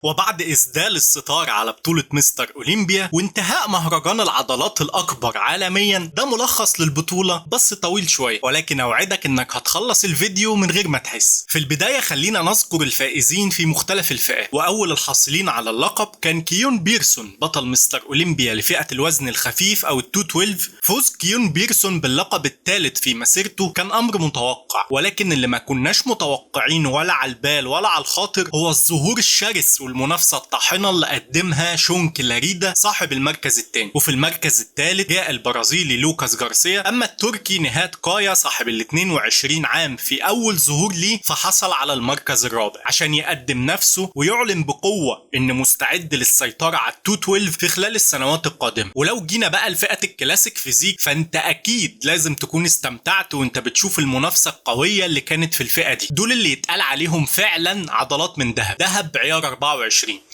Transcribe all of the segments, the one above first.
وبعد إسدال الستار على بطولة مستر أولمبيا وانتهاء مهرجان العضلات الأكبر عالميا، ده ملخص للبطولة بس طويل شوية، ولكن أوعدك إنك هتخلص الفيديو من غير ما تحس. في البداية خلينا نذكر الفائزين في مختلف الفئات، وأول الحاصلين على اللقب كان كيون بيرسون بطل مستر أولمبيا لفئة الوزن الخفيف أو ال 212. فوز كيون بيرسون باللقب الثالث في مسيرته كان أمر متوقع، ولكن اللي ما كناش متوقعينه ولا على البال ولا على الخاطر هو الظهور الشرس والمنافسة الطاحنة اللي قدمها شون كلاريدا صاحب المركز الثاني. وفي المركز الثالث جاء البرازيلي لوكاس جارسيا، أما التركي نهاد كايا صاحب ال 22 عام في أول ظهور ليه فحصل على المركز الرابع عشان يقدم نفسه ويعلن بقوة إنه مستعد للسيطرة على ال 212 في خلال السنوات القادمة. ولو جينا بقى لفئة ال classic physique فأنت أكيد لازم تكون استمتعت وأنت بتشوف المنافسة القوية اللي كانت في الفئة دي، دول اللي يتقال عليهم فعلا عضلات من ذهب، ذهب عيار 24.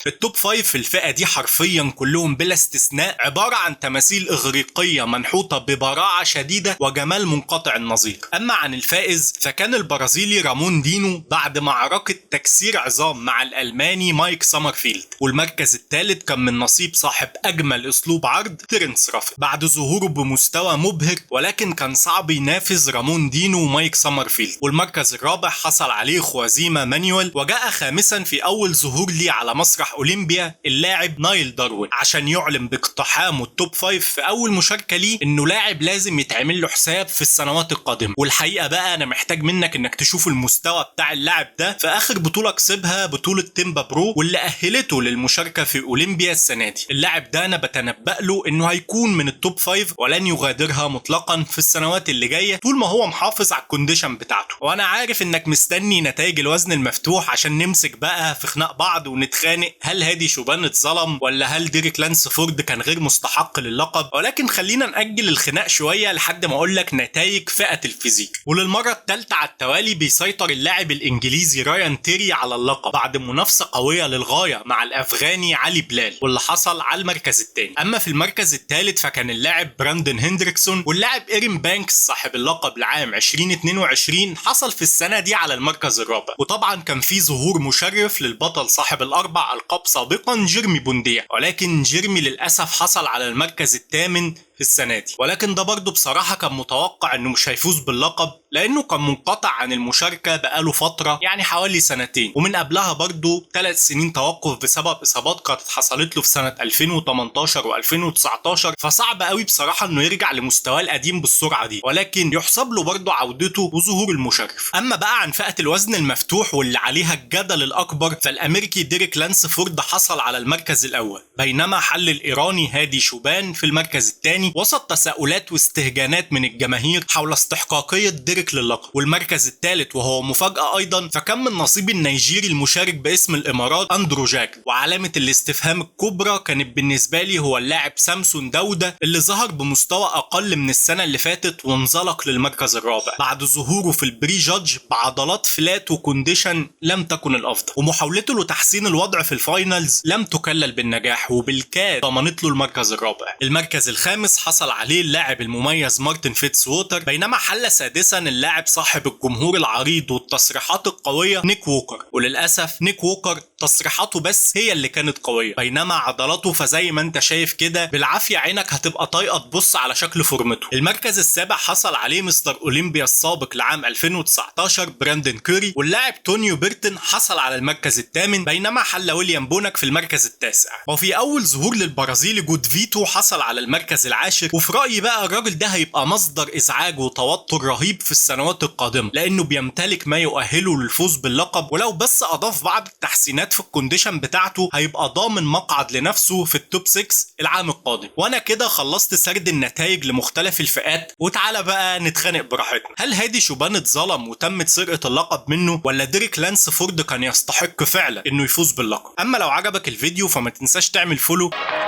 ال top 5 في الفئة دي حرفيا كلهم بلا استثناء عبارة عن تماثيل إغريقية منحوتة ببراعة شديدة وجمال منقطع النظير. أما عن الفائز فكان البرازيلي رامون دينو بعد معركة تكسير عظام مع الألماني مايك سامرفيلد. والمركز الثالث كان من نصيب صاحب أجمل أسلوب عرض تيرنس رافل بعد ظهوره بمستوى مبهر، ولكن كان صعب ينافس رامون دينو ومايك سامرفيلد. والمركز الرابع حصل عليه خوازيما مانويل، وجاء خامسا في أول ظهور ليه على مسرح أولمبيا اللاعب نايل داروين عشان يعلن باقتحامه ال top 5 في أول مشاركة ليه إنه لاعب لازم يتعمل له حساب في السنوات القادمة. والحقيقة بقى أنا محتاج منك إنك تشوف المستوى بتاع اللاعب ده في آخر بطولة كسبها، بطولة تيمبا برو، واللي أهلته للمشاركة في أولمبيا السنة دي. اللاعب ده أنا بتنبأ له إنه هيكون من ال top 5 ولن يغادرها مطلقا في السنوات اللي جاية طول ما هو محافظ على ال condition بتاعته. وأنا عارف إنك مستني نتائج الوزن المفتوح عشان نمسك بقى في خناق بعض ونتخانق هل هادي شوبان اتظلم ولا هل ديريك لانسفورد كان غير مستحق للقب، ولكن خلينا نأجل الخناق شوية لحد ما اقول لك نتائج فئة ال physique. وللمرة الثالثة على التوالي بيسيطر اللاعب الانجليزي رايان تيري على اللقب بعد منافسة قوية للغاية مع الافغاني علي بلال واللي حصل على المركز الثاني. اما في المركز الثالث فكان اللاعب براندن هندريكسون، واللاعب ايرين بانكس صاحب اللقب لعام 2022 حصل في السنة دي على المركز الرابع. وطبعا كان في ظهور مشرف للبطل صاحب الاربع القاب سابقا جيرمي بونديا، ولكن جيرمي للاسف حصل على المركز الثامن في السنة دي. ولكن ده برضه بصراحة كان متوقع انه مش هيفوز باللقب لانه كان منقطع عن المشاركة بقاله فترة، يعني حوالي سنتين، ومن قبلها برضه 3 سنين توقف بسبب اصابات كانت حصلت له في سنة 2018 و2019، فصعب قوي بصراحة انه يرجع لمستواه القديم بالسرعة دي، ولكن يحسب له برضه عودته وظهور المشرف. اما بقى عن فئة الوزن المفتوح واللي عليها الجدل الاكبر، فالامريكي ديريك لانسفورد حصل على المركز الاول، بينما حل الايراني هادي شوبان في المركز الثاني وسط تساؤلات واستهجانات من الجماهير حول استحقاقية ديريك للقب. والمركز الثالث وهو مفاجأة أيضا فكان من نصيب النيجيري المشارك باسم الإمارات أندرو جاك. وعلامة الاستفهام الكبرى كانت بالنسبة لي هو اللاعب سامسون داوودة اللي ظهر بمستوى أقل من السنة اللي فاتت وانزلق للمركز الرابع بعد ظهوره في ال pre-judge بعضلات flat و condition لم تكن الأفضل، ومحاولته لتحسين الوضع في ال finals لم تكلل بالنجاح وبالكاد ضمنت له المركز الرابع. المركز الخامس حصل عليه اللاعب المميز مارتن فيتس ووتر، بينما حل سادسا اللاعب صاحب الجمهور العريض والتصريحات القوية نيك ووكر. وللأسف نيك ووكر تصريحاته بس هي اللي كانت قوية، بينما عضلاته فزي ما انت شايف كده بالعافية عينك هتبقى طايقة تبص على شكل فورمته. المركز السابع حصل عليه مستر أولمبيا السابق لعام 2019 براندن كوري، واللاعب تونيو بيرتن حصل على المركز الثامن، بينما حل ويليام بونك في المركز التاسع. وفي أول ظهور للبرازيلي جودفيتو حصل على المركز العاشر، وفي رأيي بقى الراجل ده هيبقى مصدر إزعاج وتوتر رهيب في السنوات القادمة لأنه بيمتلك ما يؤهله للفوز باللقب، ولو بس أضاف بعض التحسينات في ال condition بتاعته هيبقى ضامن مقعد لنفسه في ال top 6 العام القادم. وأنا كده خلصت سرد النتائج لمختلف الفئات، وتعالى بقى نتخانق براحتنا. هل هادي شوبان اتظلم وتمت سرقة اللقب منه، ولا ديريك لانسفورد كان يستحق فعلا إنه يفوز باللقب؟ أما لو عجبك الفيديو فما تنساش تعمل follow